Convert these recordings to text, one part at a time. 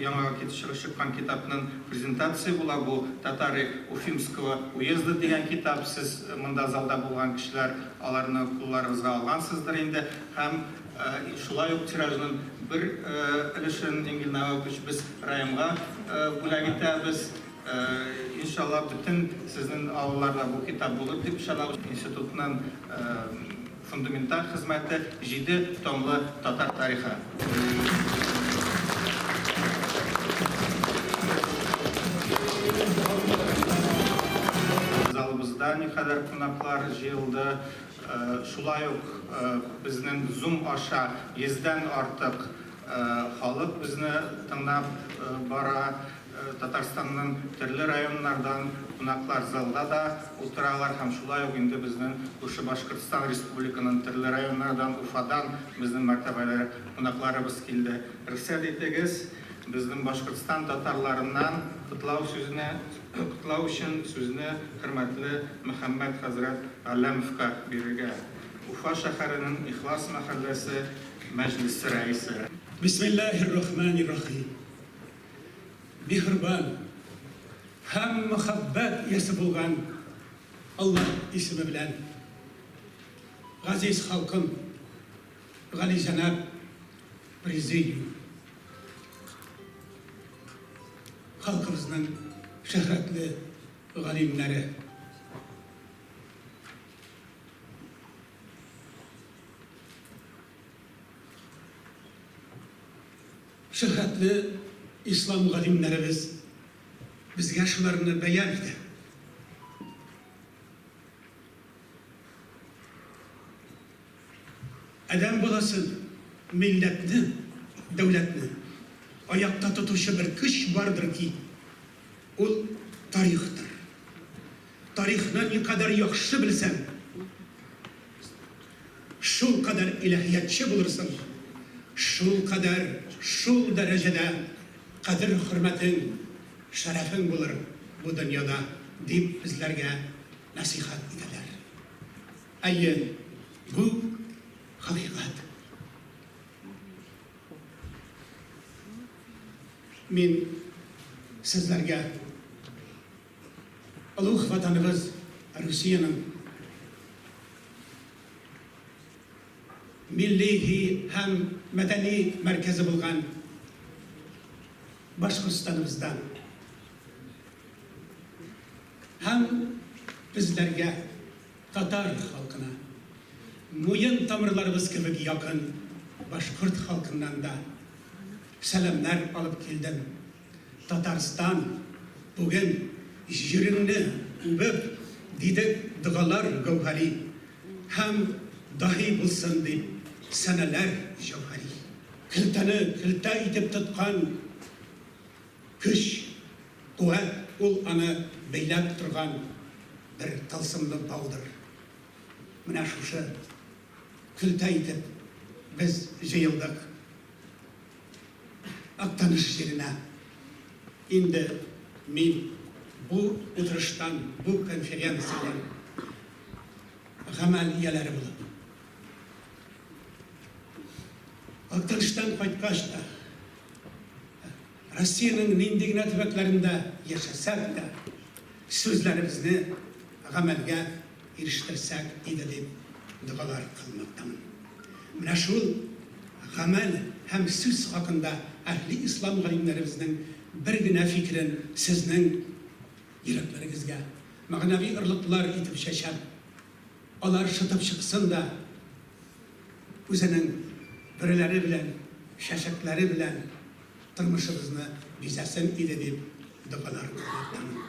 яңа чыккан китапның презентация була. Бу Татары Уфимского уезда дигән китап. Сез монда залда булган кешеләр аларны кулларыгызга алгансыздыр инде. Һәм шулай ук тиражның бер өлешен, Энгель Нәвапович, без районга бүләк итәбез. Иншалла, бөтен сезнең авылларда бу китап булыр дип ышанабыз. Институтның фундаменталь хезмәте, җиде томлы Татар тарихы. Залыбызда никадәр кунаклар җыелды. Шулай ук безнең Zoom аша йөздән артык халык безне тыңлап бара. Татарстанның төрле районнардан кунаклар залда да утыралар һәм шулай ук инде безнең күрше Башкортстан Республиканың төрле районнардан, Уфадан безнең мәртәбәле кунакларыбыз килде. Рөхсәт итегез, безнең Башкортстан татарларыннан котлау сүзенә, котлау өчен сүзне хөрмәтле Мөхәммәт хәзрәт Галләмовка бирергә. Уфа шәһәренең Ихлас мәхәлләсе мәҗлесе рәисе. Бисмиллаһир-рахманир-рахим. Миһербан һәм мәхәббәт иясе булган Аллаһ исеме белән. Газиз халкым, галиҗәнап президиум, халкыбызның шөһрәтле галимнәре! Шөһрәтле ислам галимнәребез безгә шуларны бәян итә. Адәм баласын, милләтне, дәүләтне аякта тотучы бер көч бардыр ки, ул тарихтыр. Тарихны никадәр яхшы белсәң, Шулкадәр илаһиятче булырсың, шулкадәр, шул дәрәҗәдә кадер-хөрмәтең, шәрәфең булыр бу дөньяда, дип безләргә нәсыйхәт итәләр. Әйе, бу, хакыйкать. Мин сезләргә олуг Ватаныбыз Русиянең милли һәм мәдәни мәркәзе булган Башкортстаныбыздан һәм безләргә, татар халкына, муен тамырларыбыз кебек якын башкорт халкыннан да сәламнәр алып килдем. Татарстан, бүген җиреңне үбеп, дидек догалар гәүһәри, һәм даһи булсын дип сәнәләр җәүһәри. Көлтәне көлтә итеп тоткан көч, куәт, ул аны бәйләп торган бер тылсымлы баудыр. Менә шушы көлтә итеп без җыелдык. Актаныш җиренә. Инде мин бу утырыштан, бу конференциядән гамәл ияләре булып, Актаныштан кайткач та, Россиянең нинди генә төбәкләрендә яшәсәк тә, сүзләребезне гамәлгә ирештерсәк иде дип догалар кылмактамын. Менә шул гамәл һәм сүз хакында әһли ислам галимнәребезнең бер генә фикерен сезнең йөрәкләрегезгә мәгънәви орлыклар итеп чәчәм. Алар шытып чыксын да, үзенең бөреләре белән, чәчәкләре белән тормышыбызны бизәсен иде дип догалар кылмактамын.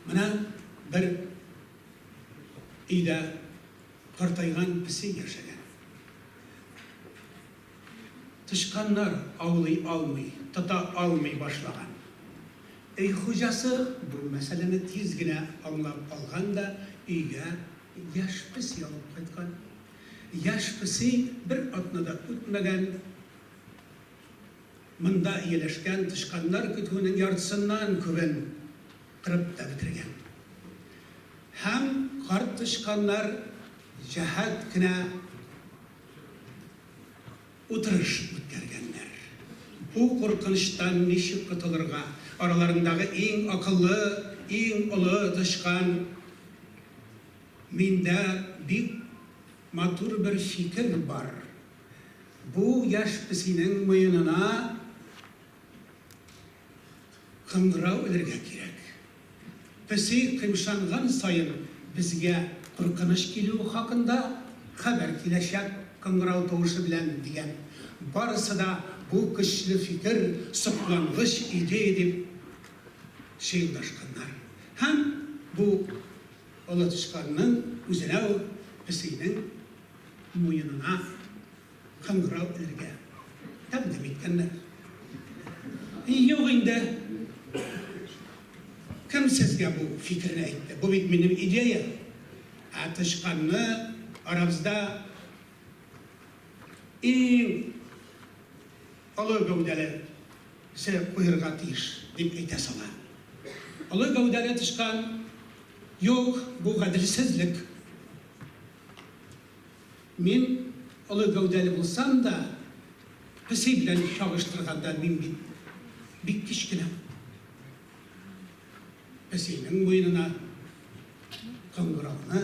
Менә бер өйдә картайган песи яшәгән. Тычканнар аулый алмый, тота алмый башлаган. Өй хуҗасы бу мәсьәләне тиз генә аңлап алган да өйгә яшь песи алып кайткан. Яшь песи бер атна да үтмәгән, монда ияләшкән тычканнар көтүенең яртысыннан күбен кырып та бетергән. Һәм карт тычканнар җәһәт кенә утырыш үткәргәннәр. Бу куркынычтан ничек котылырга? Араларындагы иң акыллы, иң олы тычкан, Миндә бик матур бер фикер бар. Бу яшь песинең муенына кыңгырау элергә кирәк. Песи кыймшанган саен безгә куркыныч килүе хакында хәбәр киләчәк кыңгырау тавышы белән, дигән. Барысы да бу көчле фикер, соклангыч идея дип чыелдашканнар. Һәм бу олы тычканның үзенә үк песинең муенына кыңгырау элергә тәкъдим иткәннәр. Юк инде, кем сезгә бу фикерне әйтте? Бу бит минем идея. Ә тычканны арабызда иң олы гәүдәлесе куерга тиеш, дип әйтә сала. Олы гәүдәле тычкан, Юк, бу гаделсезлек. Мин олы гәүдәле булсам да, песи белән чагыштырганда мин бит бик кечкенә. Песинең муенына кыңгырауны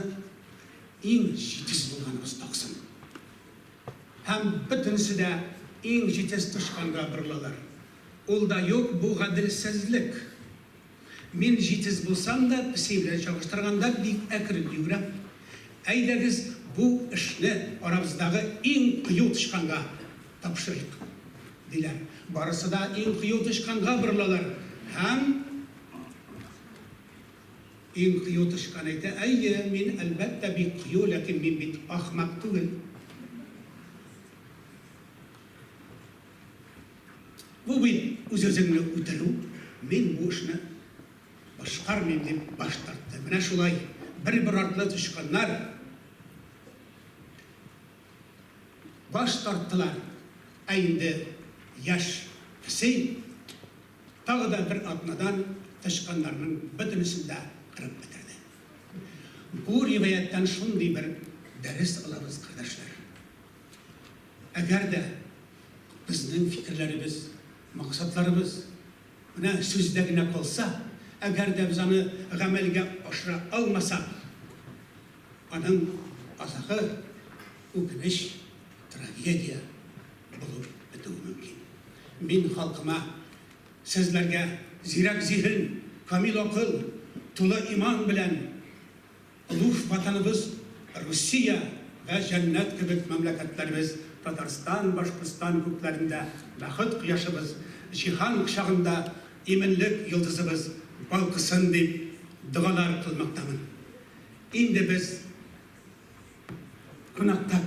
иң җитез булганыбыз таксын. Һәм бөтенесе дә иң җитез тычканга борылалар. Ул да юк, бу гаделсезлек. Мин җитез булсам да, песи белән чагыштырганда бик әкрен йөгерәм. Әйдәгез, бу эшне арабыздагы иң кыю тычканга тапшырыйк, диләр. Барысы да иң кыю тычканга борылалар һәм иң кыю тычкан әйтә, Әйе, мин, әлбәттә, бик кыю, ләкин мин бит ахмак түгел. Бу бит үз-үзеңне үтерү, мин бу эшне башкармыйм, дип баш тартты. Менә шулай бер-бер артлы тычканнар баш тарттылар. Ә инде яшь песи тагы да бер атнадан тычканнарның бөтенесен дә кырып бетерде. Бу риваятьтән шундый бер дәрес алабыз, кардәшләр. Әгәр дә безнең фикерләребез, максатларыбыз менә сүздә генә калса, әгәр дә без аны гамәлгә ашыра алмасак, аның азагы үкенеч, трагедия булып бетүе мөмкин. Мин халкыма, сезләргә зирәк зиһен, камил акыл, тулы иман белән Олуг Ватаныбыз Русия вә җәннәт кебек мәмләкәтләребез Татарстан, Башкортстан күкләрендә бәхет кояшыбыз, җиһан кочагында иминлек йолдызыбыз балкысын дип догалар кылмактамын. Инде без кунакта,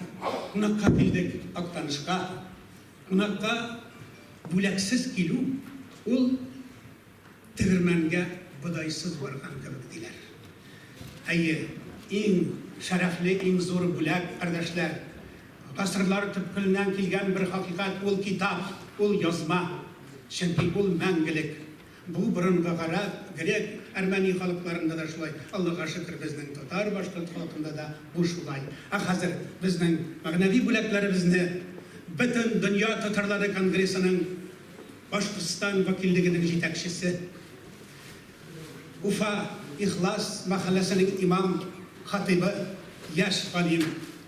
кунакка килдек Актанышка. Кунакка бүләксез килү ул Тегермәнгә бодайсыз барган кебек, диләр. Әйе, иң шәрәфле, иң зур бүләк, кардәшләр, гасырлар төпкеленнән килгән бер хакыйкать, ул китап, ул язма. Чөнки ул мәңгелек. Бу борынгы гарәп, грек, әрмәни халыкларында да шулай, Аллага шөкер, безнең татар, башкорт халкында да бу шулай. Ә хәзер безнең мәгънәви бүләкләребезне Бөтендөнья татарлары конгрессының Башкортстан вәкиллегенең җитәкчесе, Уфа Ихлас мәхәлләсенең имам хатыйбы, яшь галим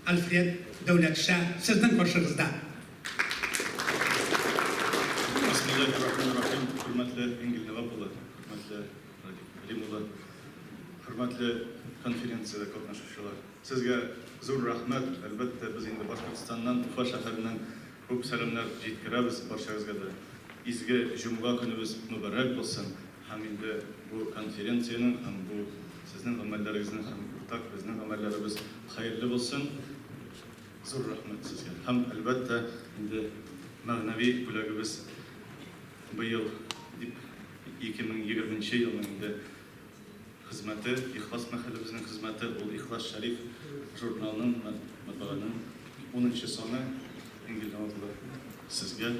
Альфред Дәүләтша сезнең каршыгызда. Бисмиллаһир-рахманир-рахим. Хөрмәтле Энгель Нәвап улы, хөрмәтле Радик Галим улы, хөрмәтле конференциядә катнашучылар! Сезгә зур рәхмәт! Әлбәттә, без инде Башкортстаннан, Уфа шәһәреннән Күп сәламнәр җиткерәбез барчагызга да. Изге җомга көнебез мөбарәк булсын һәм инде бу конференциянең һәм бу сезнең гамәлләрегезнең һәм уртак безнең гамәлләребез хәерле булсын. Зур рәхмәт сезгә. Һәм әлбәттә инде мәгънәви бүләгебез быел дип 2020 нче елның инде Хезмәте, Ихлас мәхәлләбезнең хезмәте, ул Ихлас Шәриф журналының, матбааның унынчы саны, Энгель Давыт улы, сезгә.